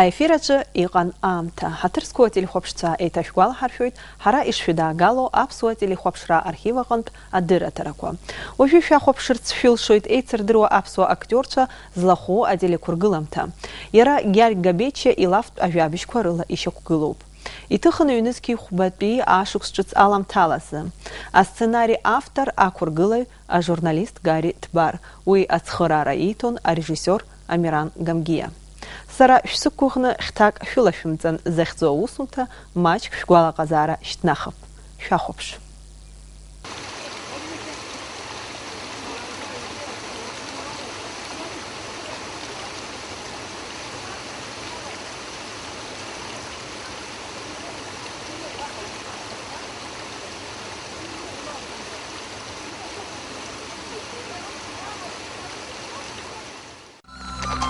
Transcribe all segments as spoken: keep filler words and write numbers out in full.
Аефир аҿы иҟан аамҭа. Ҳаҭыр зқәу ателехәаԥшцәа еиҭашәгәалаҳаршәоит ҳара ишшәыдаагало аԥсуа телехәаԥшра архив аҟынтә адырраҭарақәа. Уажәы шәахәаԥшырц шәылшоит еицырдыруа аԥсуа актиорцәа злахәу ателеқәыргыламҭа. Иара Гьаргь Габечиа илафтә ажәабжьқәа рыла ишьақәгылоуп. Иҭыхын ҩнызқьи хәбатәи ашықәс ҿыц аламҭалазы. Асценари автор, ақәыргылаҩ, ажурналист Гари Ҭбар, уи ацхыраара ииҭон арежиссиор Амиран Гамгиа. Сара шәсықәгәыӷны хьҭак шәылашәымҵан захьӡу аусумҭа маҷк шәгәалаҟазаара шьҭнахып. Шәахәаԥш.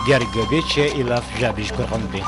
Гьаргь Габечиа илаф жәабжьқәа рҟынтәи.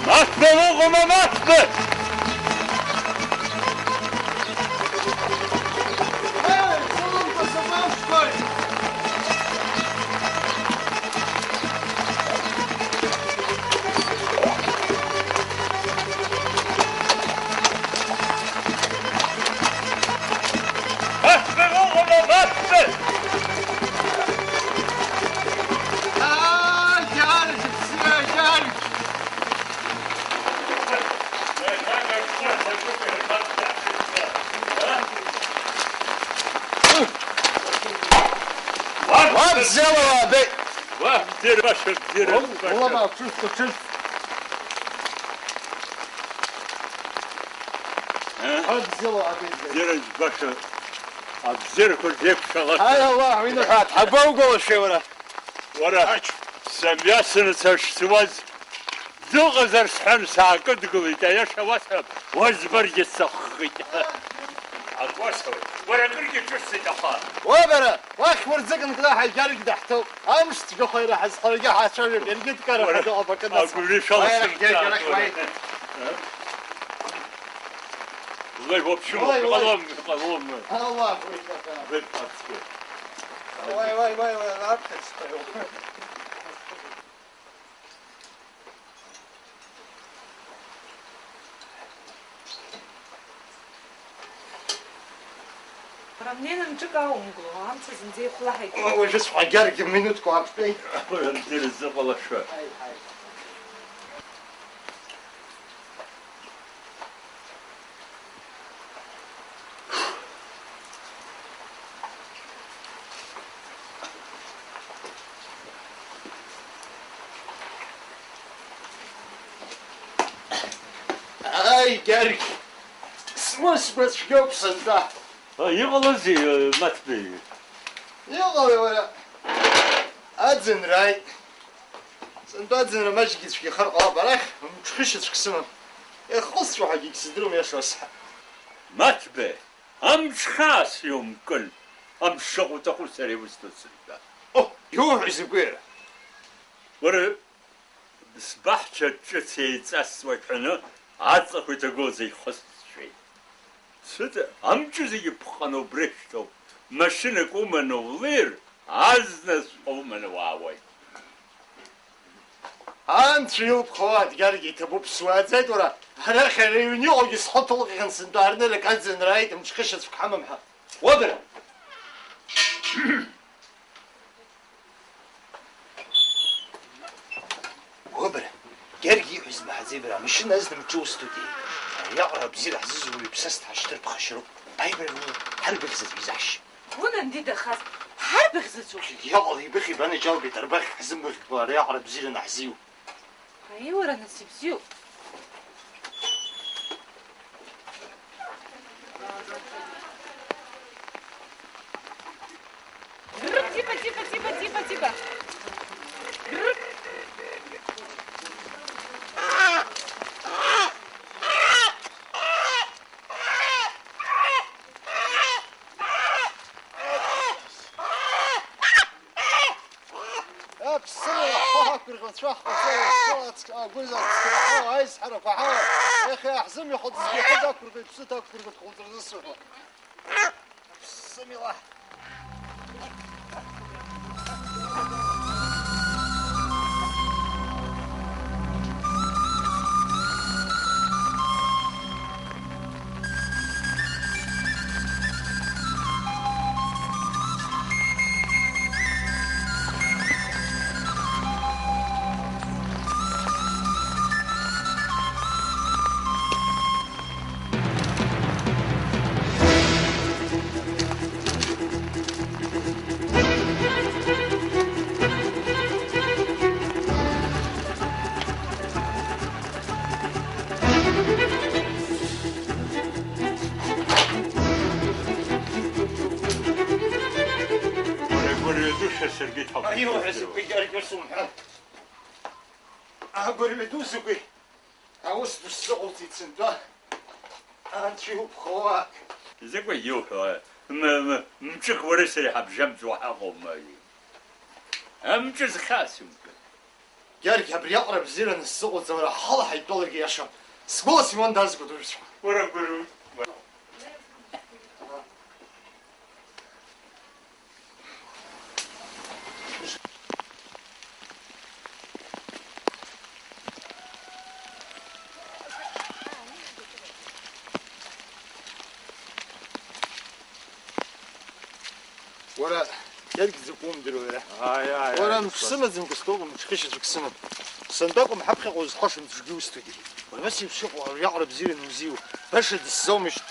Маҭбеи уҟоума, Маҭбеи? Уа, бзиала уаабеит! Уа, бзиара баша, бзиара баша. Улама, ҽыст, ҽыст. Уа, бзиала уаабеит. Бзиара баша. Абзиарақәа рзеиқәшәалак. Ҳаи, Аллаҳ, уиныҳәа, ҳабоугәалашәеи, уара? Уара, сымҩасны сышцуаз, дыҟазар сҳәан, саакыдгылеит, аиаша уасҳәап, уа збаргьы саххит. Ак уасҳәоит, уара акыргьы ҿысҭит, аха. Уа бара, уахь уарзык нкнаҳа, Гьаргь даҳҭоуп, амш цәгьахәа ираҳаз ҳаргьы ҳаацәажәап, иаргьы дкараҳәа дыҟоуп акы насыԥ. Агәырҩа шәаласырҵааит, уара. Уи вообще иҟалом, иҟалом. Аллах, уи иҟалом. Уи ацкы. Уай, уай, уай, уай, раԥхьаҵәҟьа. Рамнена мҿык аумгыло, амца зынӡа ихәлаҳаит. Уажәыҵәҟьа Гьаргь минуҭк уаартәеит. Рамнена зыҟалашәа. Ҳаи, ҳаи. Ааи, Гьаргь, смысгәа цәгьоуп сынтәа. А, иҟалазеи, э, Маҭбеи? Иҟалеи, уара? Аӡынра ааит. Сынтәа аӡынра маҷгьы цәгьахар ҟалап, арахь мҽхышьацәк сымам. Иахҟысҵо ҳәагьы егьсыздыруам, иашоу сҳәа. Маҭбеи, амҽхаа сиумкын, амш шаҟа уҭаху сара иусҭоит сынтәа. О, иуҳәо закәи иара? Уара, сбаҳча ҿыц еиҵасуа ҳәаны аҵлақәа иҭагылаз ихысҵәеит. Сыда, амҿы зегьы ԥҟаны убра ишәҭоуп. Машьынак уманы улеир, азнасҟа уманы уаауеит. Анцәа илԥхауа адгьаргьы иҭабуп, суааӡеит, уара, арахь ара иҩны иҟоугьы схы ҭылҟьан сынтәа арнелек аӡынра ааит, мҽхышьацәк ҳамам ҳәа. Уабра! Уабра! Гьаргь ииҳәаз имаҳаӡеи бара, амашьына азна мҿы устудиа. Ариаҟара абзиара ҳзызуа уаҩԥсас дҳашьҭырԥхашьароуп. Аибаргәыла ҳарбаӷь заҵә изаҳшьа. Унан, дидахаз, ҳарбаӷь заҵәуп. Иҟала ибыхьи, банаџьалбеит, арбаӷь ҳзымбыхьбо, ариаҟара абзиара наҳзиу. Аиуара нас ибзиоуп. Типа, типа, типа, типа, типа. Аԥсыуа ҳхы ҳақәырӷьуа, цәа ҳҟаҵо, ԥсыуа ацк-, агәыз ацқьара ҳауа, аизҳарақәа ҳауа, иахьа иаҳзымҩахыҵызгьы ихы дақәыргылеит, ԥсы дақәыргылт, хәылҵырзы сыҳәа. Аԥсымила! Гәырҩа-гәырҩа душа саргьы ҭабуп. Аиуа, ҳәа сыгәгьы аргьы сумҳәан. Агәырҩа ду закәи? Аус ду сзыҟалҵеит сынтәа. Анцәа иуԥхоу аак. Закәи иуҳәо? М-, м-, мҿык уареи сареи ҳабжьамҵуа ҳаҟоума? Амҿы зхьаасымкын. Гьаргь, абриаҟара бзиараны сзыҟоуҵалар, ҳхала ҳаидтәалагьы иашам. Сгәыла Симон дазгәыдуҩцәа. Уара гәырҩ. Уара, иаргь закәу умдыруеи, уара? Ааи, ааи, уара, ааи, мҽ сымаӡамкәа стәоуп, мҽхышьаҿык сымам. Сынтәа акәым, ҳаԥхьаҟа узхәашам, мҽгьы усҭоит, иҳәеит. Уара, нас еиԥш иҟоу ариаҟара бзиараны узиу, баша дысзоумышьҭ.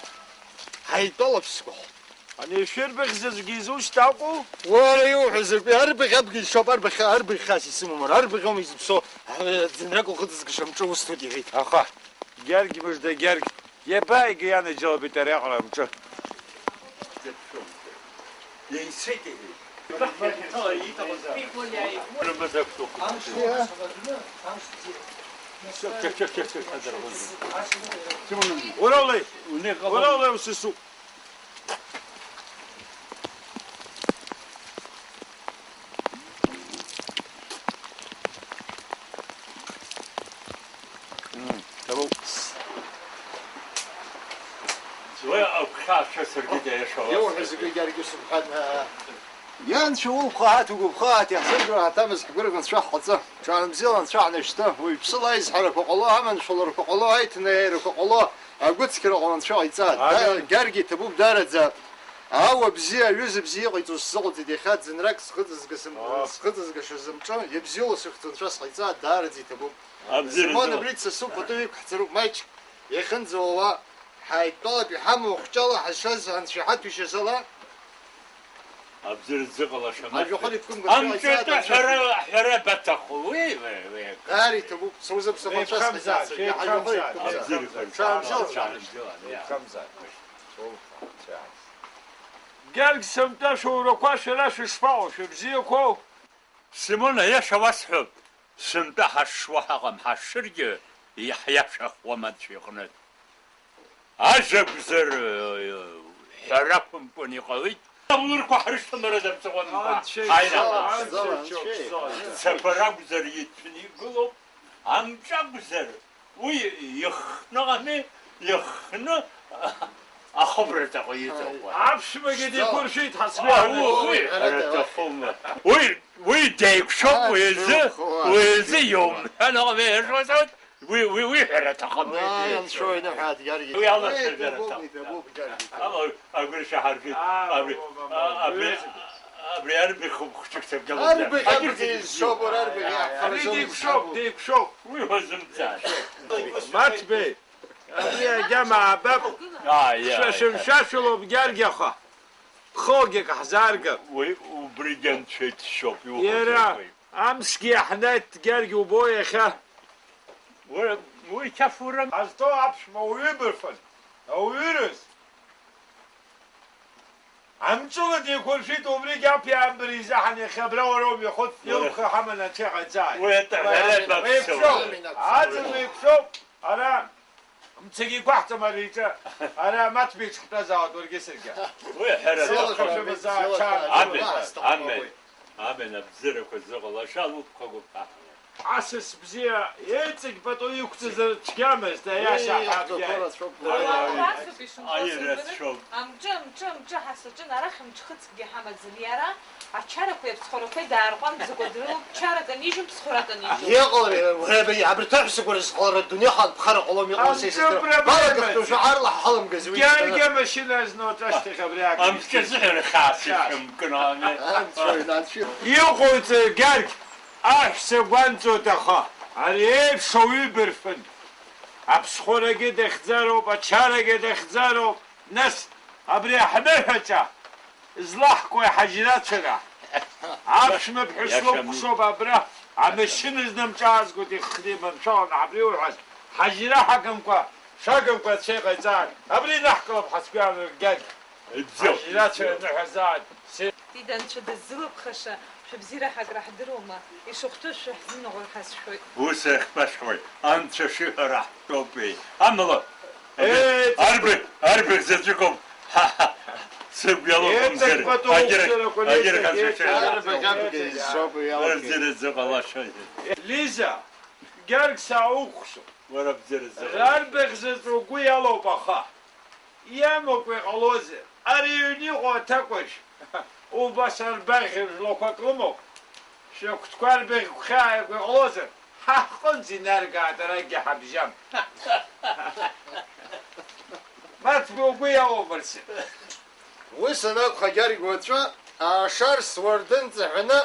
Ҳаидтәалап сгәахәт. Ани шәырбаӷь заҵәгьы изушьҭ акәу? Уара иуҳәо закәи? Арбаӷь абга ишоуп, арбаӷь, арбаӷь хас исымам, уара, арбаӷь аума изыԥсоу, ҳа, ӡынрак уахыҵызгаша мҿы усҭоит, иҳәеит. Аха, Гьаргь мыжда, Гьаргь, иабааигеи анаџьалбеит ариаҟара амҿы? Уара улеи, уара улеи, усысу. Уи агәхьаа шәасыркит, аиаша. Иуҳәо зегьы Гьаргь усымҳәан, аа. Ианцәа улԥха ҳаҭ, угәыԥха ҳаҭ, иаҳзыргар ҳаҭамыз ҳгәырӷьа анцәа ҳҟаҵа. Ҽаанбзиала анцәа ҳнашьҭы, уаҩԥсыла аизҳарақәа ҟало, аманшәаларақәа ҟало, аиҭанаҩрақәа ҟало, агәыцқьара ҟало анцәа ҟаиҵааит. Амин. Да-, Гьаргь иҭабуп даараӡа. Ауа бзиа, аҩыза бзиа иҟаиҵо сзыҟалҵеит, иахьа ӡынрак схыҵызгаз, О. схыҵызгаша зымҿы, иабзиоу ласыхьӡ анцәа сҟаиҵааит, даараӡа иҭабуп. Абзиара Симон, ӡыла. Абри дсасуп, пату иқәҳҵароуп маҷк, иахьынӡауала, ҳаидтәалап, иҳамоу ахәҷала ҳазшаз анцәа иҳаҭәеишьаз ала. Абзиара дзыҟалаша маҷк. Ажәахәа иқәымгар Амҿы ҟаиҵааит, атәы анцәа. Ҳәара, ҳәара баҭаху, уи, уи, уи. Даара иҭабуп, сузыԥсахуанцәа Еиқәхамзааит, сҟаиҵааит, саргьы ҳажәахәа еиқәхамзааит. Еиқәхамзааит. Абзиара Ҽаанбзиала, ҟаиҵааит. Ҽаанбзиала, иа. Еиқәхамзааит. Гьаргь, сынтәа шәоурақәа шәара шәышԥаҟоу, шәыбзиақәоу? Симон, аиаша уасҳәап, сынтәа ҳашшуа ҳаҟам, ҳашшыргьы иаҳиашахуам Анцәа иҟнытә. Ажәакәзар, ҳәара ақәымкәан иҟалеит. Аулырқәа ҳрышьҭамара дацәыуамкәан. Анцәа ишоу, Анцәа ишоу. Цаԥара акәзар иҭәны игылоуп, амҿы акәзар уи ихны ами, ихны, аха Убраҵәҟьа иҵоуп. Аԥшәмагьы дикәыршеит, ҳацәгьа. Уи, уи, уи, уи деиқәшәоуп, уи азы, уи азы иоумҳәан, аҟамеи, уи, уи, уи ҳәара аҭахым. Уи, анцәа иныҳәа, Георги. Уи алацәажәара аҭахым. Ала, агәыршьа ҳаргеит. Абри, абри, абри арбаӷь хәыҷык сабгьалоуп. Арбаӷь, арбаӷь изшоуп, арбаӷь, иаҳфаразоуп. Уи деиқәшәоуп, деиқәшәоуп. Уи уазымҵааит. Маҭбеи. Абри агьама аабап, ааи, ааи, шәа-, ааи. Шәымшәашәалоуп, Георги, аха бхоугьы ак ҳзааргап. Уи убригьы анцәа иҭшьоуп, иуҳәо. Иара, зыхәеит. Амшгьы иаҳнеит, Георги, убои иахьа. Уи, уи қьафурам. Ҳазҭоу аԥшәма уаҩы бырфын, ауаҩыраз. Амҵәыла деиқәыршәеит, убригь аԥиаамбар изаҳан иахьа абра уара умҩахыҵ, уара илԥха ҳаманы анцәа иҟаиҵааит. Уи атәы ҳәара еиқәшәоуп, ибақәшәоуп. Аӡын еиқәшәоуп, ара мцагьы иқәаҳҵом ари иҿы, ара Маҭбеи иҿ ҳтәазаауеит уаргьы саргьы. Уи ҳәара сылахашәымазаача. Амин, амин, амин, абзиарақәа зыҟалаша лыԥхагәыԥха. Асас бзиа, иҵегь пату иқәҵазар цәгьамызт, аиаша ҳәа абжьааит. Уи, уи, уи. Уи рацәоуп. Амҿы, амҿы, амҿы ҳасаҿын, арахь мҿхыҵкгьы ҳамаӡам. Иара ачарақәеи аԥсхәрақәеи даарҟәамҵӡакәа дрылоуп, чарак анижьым, ԥсхәрак анижьым. Иҟалеи, уара, абри, абарҭ аҳәсақәа рызхара дунеиаҟа ԥхара ҟалом, иҟалом. Амҿы сеисыр. Проблемаз. Балагахтәу шәаҳар лаҳҳалымгаз, уи. Георги амашьына азну аҿашьҭахь абри агын. Амҿы азыҳәан хьаас ишәымкын, ами. Анцәа, анцәа. Иҟоуҵои, Георги? Аҳәса гәанҵоит, аха ари еиԥш ауаҩы бырфын. Аԥсхәарагьы дахьӡароуп, ачарагьы дахьӡароуп, нас абри аҳныҳәаҿа злаҳкуеи ҳажьрацәара? Аԥшәма ԥҳәыс лыкәхшоуп абра, амашьына знымҿаазгоит, иххны иманшәаланы ҳабри уҳәаз, ҳажьра ҳагымкәа, шагымкәа ацәа иҟаиҵааит. Абри инаҳкылап ҳацәгьа аныргьагь. Ибзиоуп. Ажьрацәа рныҳәазааит. Се- Дида, анцәа дыззылыԥхаша, шәыбзиара ҳакра ҳдыруама, ишахәҭоу шәаҳзымнаҟәар ҳазшәоит. Ус иахьбасҳәоит, анцәа шиҳәара ҳтәоупеи. Амала, Ееи, арбаӷь, арбаӷь заҵәыкоуп. Ҳа, ҳа, сыгәра иалоуп, еиҵагь амзар. Пату Агьырахь, уқәзарақәа агьырахь неиҵагь, анцәа еиҵагь, шәаҳәара. Арбаӷь, арбаӷь, еиҵагь, еиҵагь, еиҵагь. Лиза, Георг саукәхшоуп. Уара абзиара зыҟалаз. Арбаӷь заҵә угәы иалоуп, аха иамакәа иҟалозар, ари аҩны иҟоу аҭакәажә убас арбаӷь жәлақәак лымоуп. Шәыгәҭқәа арбаӷь гәхьааигәа иҟалозар, ҳа ҳҟынӡа инаргааит, арагьы ҳабжьам. Маҭбеи угәы иалоуп, Арсен. Уи санакәха, Гьаргь, уаҵәы аашар суардын ҵаҳәаны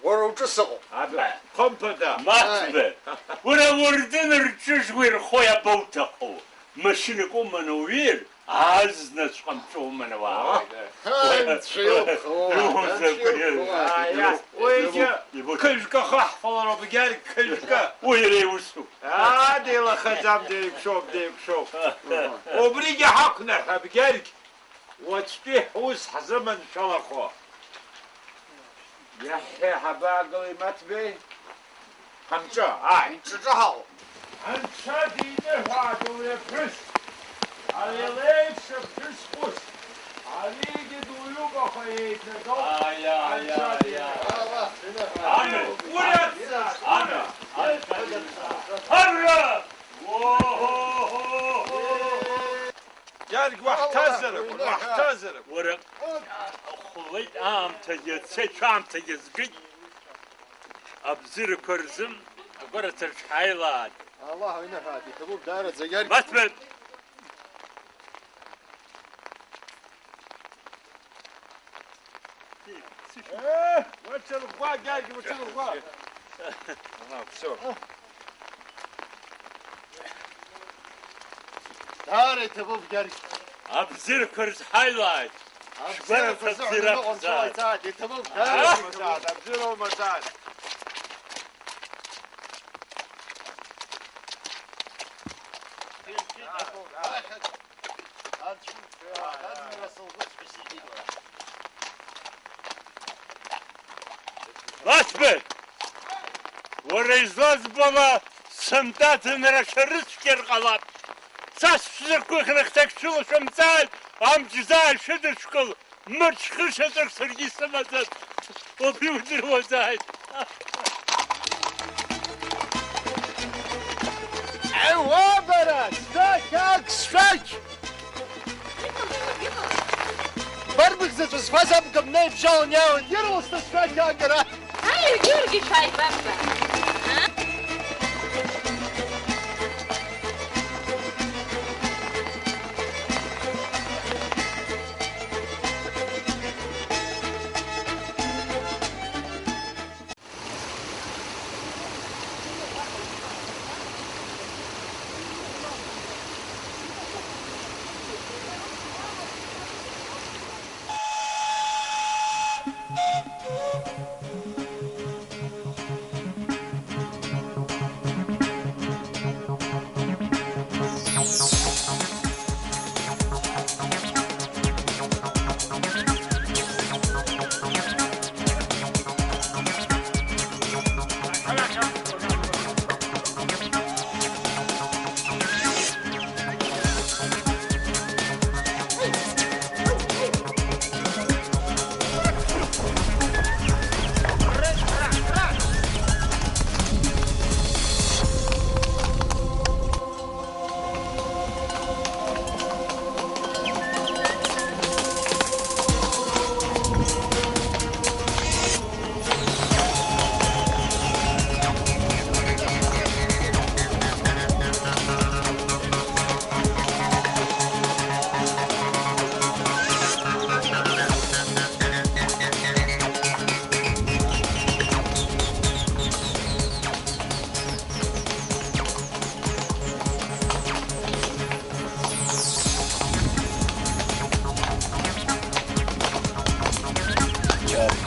уара уҿы сыҟоуп. Абра, хымԥада. Маҭбеи, уара ауардын рҿыжуа ирхо иабауҭаху? Машьынак уманы уҩеир, азнаҵәҟьа амҵәы уманы уаауеит. Ҳа, анцәа иоуп, Иуҳәозар, анцәа иоуп, иуҳәозар. Ааи, ас, уигьы Иуҳәозар. Қыжәкы ахаҳфалароуп, Гьаргь, қыжәкы. Уи иара иусуп. Аа, деилахаӡам, деиқәшәоуп, деиқәшәоуп. Убригьы ҳақәнаҳәап, Гьаргь. Уаҵәтәи ҳус ҳзыманшәалахо. Иаҳҳәеи, ҳабаагылеи, Маҭбеи? Ҳамҿы, ааи. Ҳамҿаҿы ҳаҟоуп. Анцәа диныҳәааит убри аԥҳәыс. Ари леиԥш аԥҳәыс ус. Аригьы дуаҩуп, аха еиҭагоуп. Аиа, аиа, Анцәа аиа. Диныҳәааит. Амин. Уи Амин. Аццааит, Амин. уи. Амин. Ҳарра! Уо-ҳо-ҳо-ҳо! Гьаргь, уаҳҭазар акәын, уаҳҭазар акәын. Уара, хәлеит аамҭагьы цеит, шәаамҭагьы згеит. Абзиарақәа рзын агәараҭараҿ ҳаилааит. Аллаҳ иныҳәааит, иҭабуп даараӡа, Гьаргь. Маҭбеи! Э, уаҽырӷәӷәа, Гьаргь, уаҽырӷәӷәа. Ага, всё. Даара иҭабуп, Гьаргь. Абзиарақәа рзы ҳаилааит. Абзиарақәа рзы ҳаилааит, иҭабуп, даара иҭабуп, абзиара умазааит. Маҭбеи, уара излазбо ала, сынтәа аӡынрашәа рыцәгьар ҟалап. Са сшәзықәыхьрахь сагьшәылашәымҵааит, амч заа шәыдышәкыл. Мыч хышьаҵәак саргьы исымаӡам, убри удыруазааит. Еуа, бара, сшәақь, ак сшәақь! Барбых заҵәы зфаз абга бнаибжьалан иаауеит, ирласны сшәақь аагара. Аи, Георги, шәааибабга.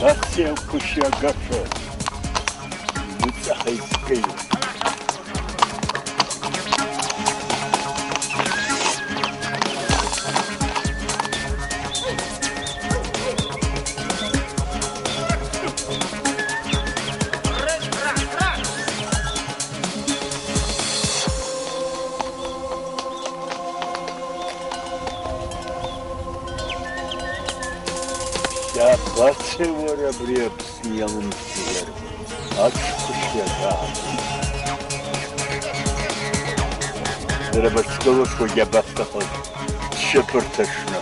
Абас еиқәышьа агашәа, мыҵаха изгеит. Иабацеи уара абри Аԥсны иалымсуа аҿқәа шиаҳәа? Дара бацкылашуагьы абасҭахыз, шьапырҭашны.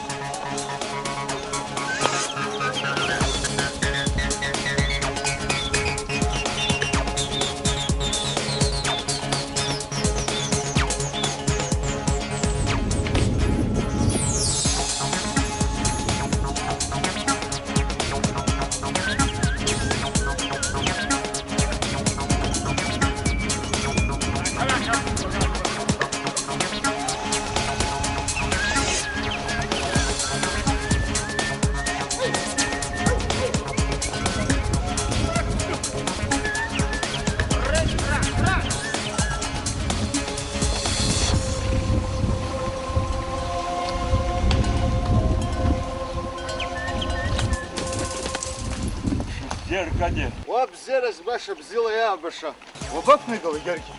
Аркадиа. Уа бзиара збаша, бзиала иаабаша. Уабақәнагала, Георги?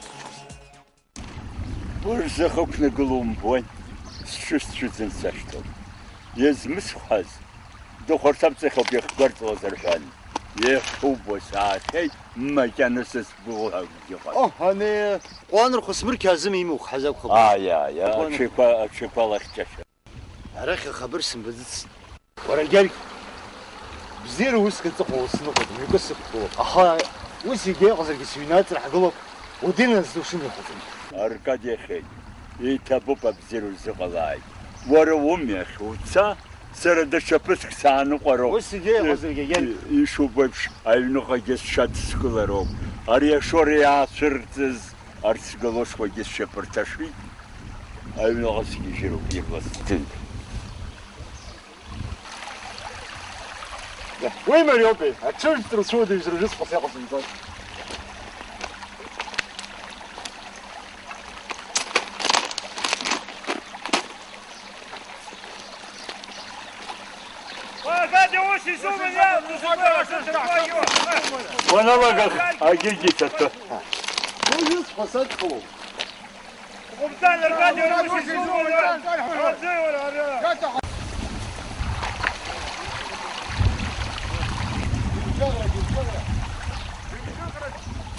Уажә сахьықәнагыло умбои, сҽысцәыӡын сашьҭоуп. Иазмысхәҳаз, дыхәарҭамҵахьоуп иахьгәарҵуаз рҳәан. Иахьубо саахьеит, макьана сызбо акгьы ыҟам. Оҳ, ани, ҟәланырхәа смырқьаазым имухәҳаз акәхап. Аиа, аиа, ҟәланырхәа. Аҽеиқәа, аҽеиқәа лахьчашьа. Арахь ахабар сымбаӡыцт. Уара, Гьаргь, бзиара уск аҵыхәа усныҟәеит, мҩакы сықәгылоуп. Аха ус егьа иҟазаргьы сыҩны аҵра ҳгылоуп, удинаныс душым иҟаӡам. Аркадиа ихеит, иҭабуп, абзиара узыҟалааит. Уара умҩахь уца, сара даҽа ԥыск сааныҟәароуп. Ус егьа иҟазаргьы, Гьаргь. Ишубо еиԥш, аҩныҟагьы сҽадыскылароуп. Ари ашоура иаацәырҵыз Арҭ сгалошқәагьы сшьапырҭашәит, аҩныҟа сгьежьыроуп, ирласӡеит. Уи мариоупеи, аҽыжәҵра уцәыуадаҩзар уажәы сҟаза иҟасымҵои? Уаналага агьигьы ҭатәы.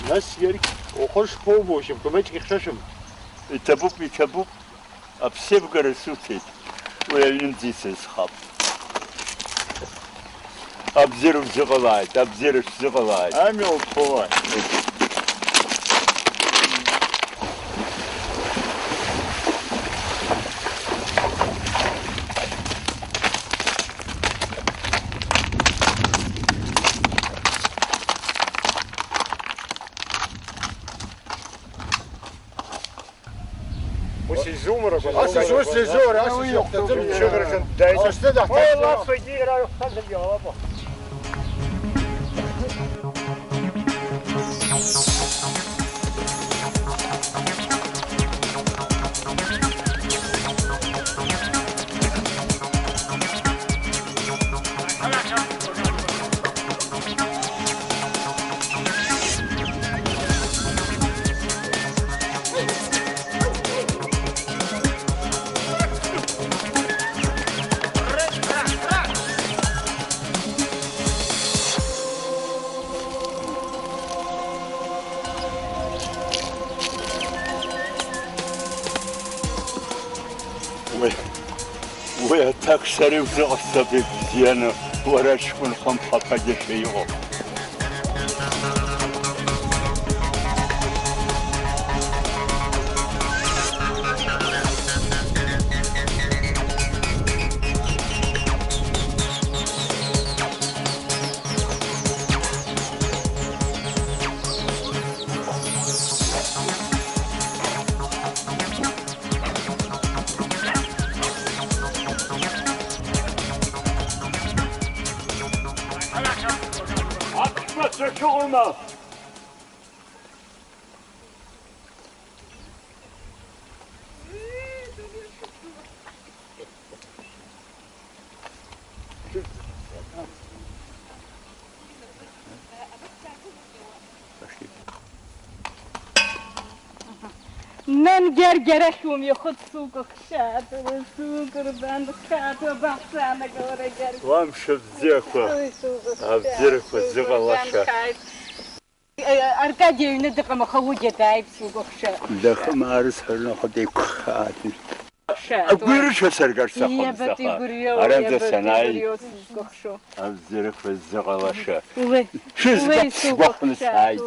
Нас иаргь ухы шԥоубо, шьапқәа маҷк ихьшәашәам. Иҭабуп, иҭабуп. Аԥсеивгара суҭеит. Уи аҩнынӡа исызхап. Абзиара шәзыҟалааит, абзиара шәзыҟалааит. Амҩа уԥылааит. Ус изумыр акәын. Ас изус изур, ас изухәҭаӡом. Ишыграҿы даиҵо. Ас дыдаҳҭар. Уи лаф егьи иара ихәҭазаргьы ҟалап. Уи, уи аҭак сара иузыҟасҵап, ибзианы, уара ҷкәын хымԥаԥагьашәа иҟоуп. Аԥшәмацәа шәыҟоума? Нан, Гьаргь, арахь умҩахыҵ, сукәыхшааит, уи сукәырбан, хааит, уабаҳзаанагауа, Гьаргь? Уа мшыбзиақәа, уи сукәыхшааит, абзиарақәа уи зыҟалаша. Сукәырбан, хааит. Аркади аҩны дыҟам, аха уигьы дааип, сукәыхшааит. Дахымаарыз ҳәа рныҟәа деиқәххаатәын. Агәырҩа саргар сҭахымызт, аха аранӡа санааи, абзиарақәа ззыҟалаша. Шәызгап, сгәахәны сааит.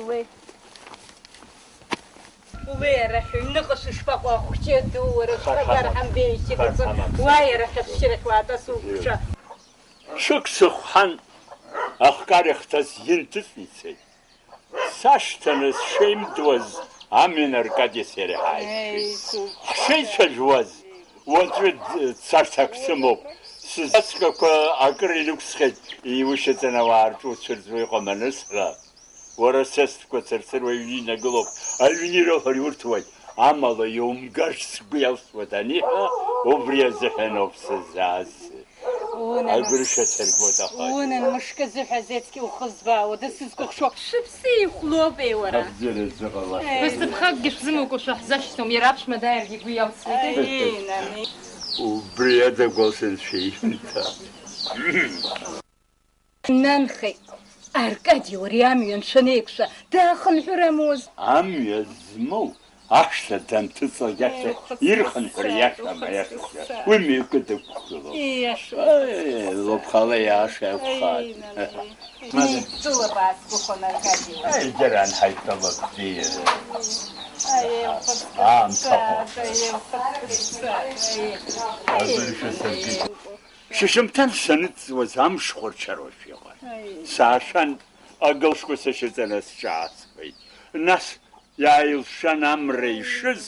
Улеи, арахь аҩныҟа сышԥаҟоу, ахәҷы ду, уара, шԥаҟоу, арҳамбеи, шьыгәыҵа, уааи, арахь ашәшьырахь уаатәа, сукәыхша. Шәык сыхәҳан, ахкар иахҭаз инҭыҵны ицеит. Сашьҭаны сшеимдуаз амҩан Аркади сареи ҳааишьҭит. Ҳшеицәажәуаз, уаҵәы д-, царҭак сымоуп. Сызцәаҵәҟьақәа акыр инықәсхьеит, иушьаҵан ауаа рҿы уцәырҵуа иҟам анысҳәа. Уара сасцәақәа цырцыруа аҩны инагылоуп, аҩны ирыҳәар иурҭуеит, амала иумгарц сгәы иалсуеит аниҳәа, убри азыҳәан ауп сызааз. Унан. Агәыршәа сыргоит, аха. Унан, мышкы зыҳәа зеицкьа ухы збаауа, дысзыскәыхшоу. Шәыԥсы ихәлоупеи, уара? Абзиара зыҟалаша. Ԥысыԥхакгьы шәзымукәа шәаҳзашьҭом, иара аԥшәма дааиргьы игәы иалсуеит. Аиеи, нани. Убри ада гәалсыршәа иҩнҭа. Нанхеит. Аркади, уара амҩа аншәанеиқәшәа, даахынҳәыр амуаз. Амҩа змоу ашҭа данҭыҵлак иашҭа ирхынҳәыр иашам, аиашазы. Уи мҩакы дықәгылоуп. Ииашоуп. Лыԥхала иааша иакәхааит. Ҵәыла баасгәыхон, Аркади. Егьараан ҳаиҭалак бзиа. Аамҭа ҟоуп. Агәыршәа саргеит. Шьыжьымҭан саныҵуаз амш хәырчароушәа иҟан. Саашәан, агылшқәа сышьаҵаны сҿаасхеит. Нас иааилшан амра ишыз,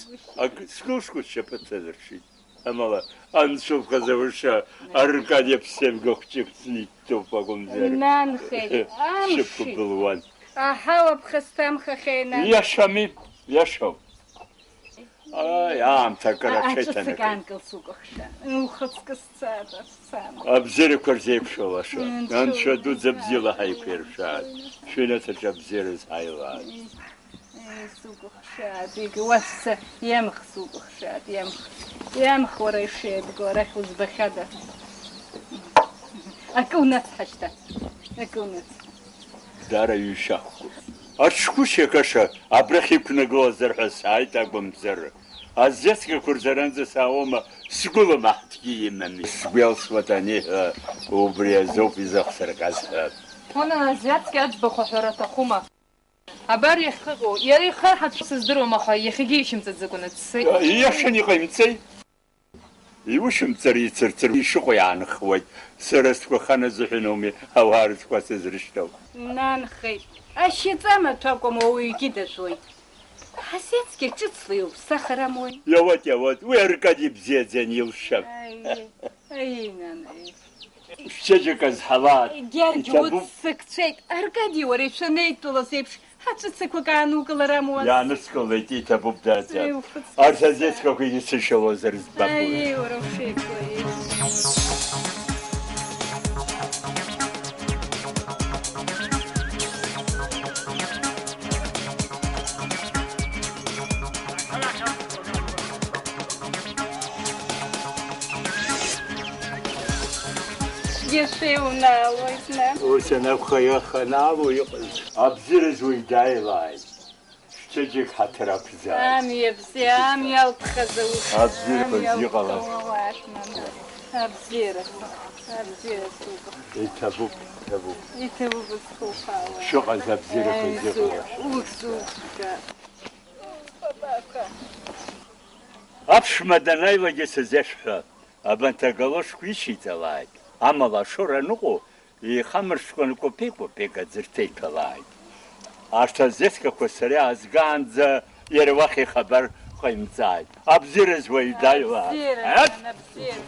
ак-, сгылшқәа сшьапы ҭазыршит. Амала, анцәа ԥхаза уша, Аркади аԥсеивга хәҷык сниттоуп акәымзар. Нанхеит, амши. Сшьапқәа былуан. Аҳауа ԥхасҭамхахьеи, нан? Иашами, иашоуп. Аи, аамҭа акыр аҽеиҭанакит. Аҿыцак аанкыл, сукәыхшан. Ухаҵкы сцада, сцама? Абзиарақәа рзеиԥшу лаша. Анцәа дуӡӡа бзиала ҳаиқәиршәааит. Шәыҩнаҭаҿы абзиара зҳаилааит. Еи, сукәыхшааит, егьи уасса, иамх, сукәыхшааит, иамх. Иамх, уара ишеибгоу, арахь узбахьада? Акы унаҵ ҳашьҭа. Акы унаҵ. Дара ҩышьахқәоуп. Аҽқәышьа каша абрахь иқәнагылазар ҳәа сааит акәымзар. Азеҭкақәа рзы аранӡа саауама, сгәыла маҳҭгьы имами. Сгәы иалсуеит аниҳәа, убри азоуп изахсырҟьаз ҳәа. Унан, азеҭки аӡбахә аҳәара аҭахума? Абар иахьыҟоу, иара ихы ҳацәшәо сыздыруам, аха иахьагьы ишьымҵаӡакәаны дцеит. Ииашаны иҟаимҵеи? Иушьымҵар ицырцыруа ишыҟоу иаанхуеит. Сара сгәаханазыҳәан ауми ауаа рыҽқәа сызрышьҭоу. Нанхеит. Ашьаҵа амаҭәа акәым, ауаҩгьы дажәуеит. Ҳазеҭгьы ҿыцла иуԥсахыр амуеи? Иауеит, иауеит, уи Аркади ибзиаӡаны илшьам. Аиеи, аиеи, нан, аиеи. Шәчеиџьыка зҳауа. Гьаргь иҭабуп. Уццакцәеит. Аркади, уара ишәанеидтәалаз еиԥш, ҳаҵәыцақәак аанукылар амуаз? Иааныскылеит, иҭабуп, дад. Иуфыццакцәа. Арҭ азеҭкақәагьы сышьалозар збап уи. Аиеи, уара ушеиқәлаиеи. Иашеи унаалоит, нан. Ус анакәха, иаханаало иҟаз. Абзиараз уи дааилааит. Шәчеиџьык ҳаҭыр ақәзааит. Амҩа бзиа, амҩа алԥха зауша. Абзиарақәа амҩа зиҟалаз. Алԥха уалаашәмам. Абзиарақәа, абзиарақәа. Иҭабуп, иҭабуп. Иҭабуп зхухаауа. Шыҟаз абзиарақәа зиҟалаз. Усука. Аԥшәма данааилагьы сызеашәҳәа, абанҭ агалошқәа ишьиҵалааит, амала ашоура аныҟоу, еихамыршәкәаны кәапеи-кәапеик аӡы рҭеиҭәалааит. Арҭ азеҭкақәа сара иаазгаанӡа иара уахь ихабар ҟаимҵааит. Абзиараз уаҩ дааилааит. Абзиара, Ат! Абзиара.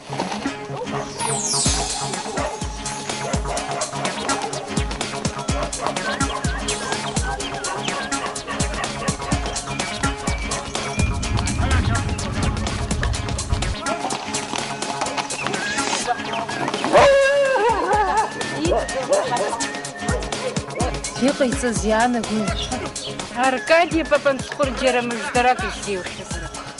Иҟаиҵаз иаанагои, мшәан? Аркади Папанцхәыр џьара мыждарак ишьҭеиухьазар акәхап.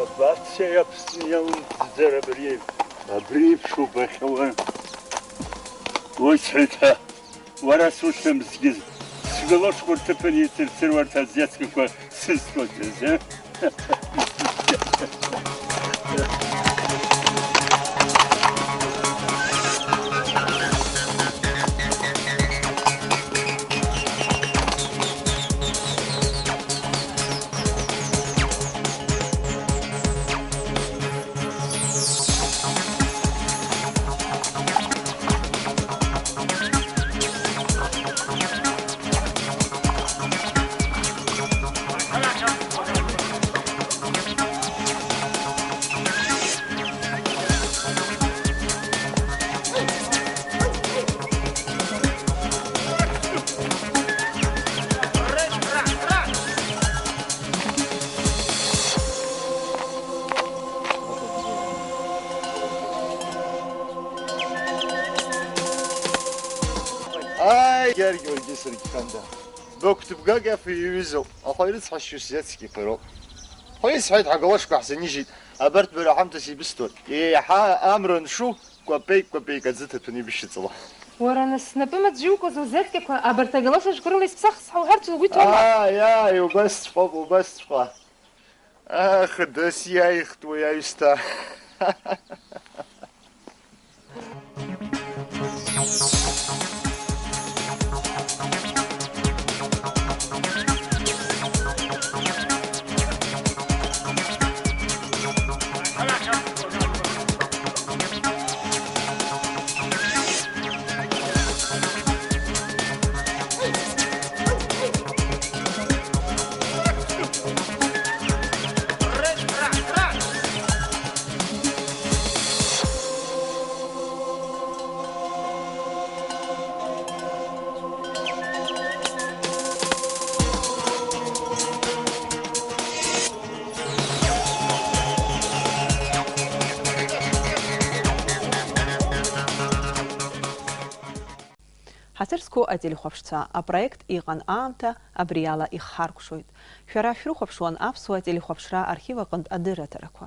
Абацеи Аԥсны иалымҵӡар абри, абри еиԥш убахьоу? Уи сҳәеит ҳәа. Уара сухьымӡӷыз, сгалошқәа рҭыԥан ицырцыруа арҭ азеҭкақәа сызҭоитәыз, ы? Ааи, Гьаргь, уаргьы саргьханда. Быгәҭбгак иафу иҩызоуп, аха ирыцҳасшьо сзецкиқәа роуп. Ҳәа исҳәеит, ҳагалошқәа ҳзынижьит, абарҭ бара ҳамҭас ибысҭоит. Еиҳа амра аншу, кәапеик-кәапеик аӡы ҭаҭәаны ибышьыҵала. Уара, нас, снапы маӡа иукыз узеҭкиқәа, абарҭ агалошқәа рыла исԥсахыз ҳауҳәарц угәы иҭоума? Ааи, ааи, убасҵәҟьоуп, убасҵәҟьа. Ах, дас иааихт уи аҩсҭаа. Ҳаҭыр зқәу ателехәаԥшцәа, апроект иҟан аамҭа абриала ихҳаркәшоит. Шәара шәрыхәаԥшуан аԥсуа телехәаԥшра архив аҟынтә адырраҭарақәа.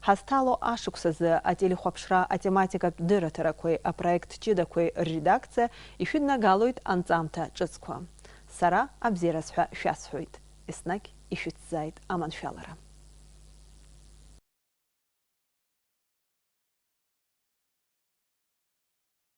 Ҳазҭало ашықәс азы ателехәаԥшра атематикатә дырраҭарақәеи апроект ҷыдақәеи рредакциа ишәыднагалоит анҵамҭа ҿыцқәа. Сара абзиараз ҳәа шәасҳәоит. еснагь ишәыцзааит аманшәалара.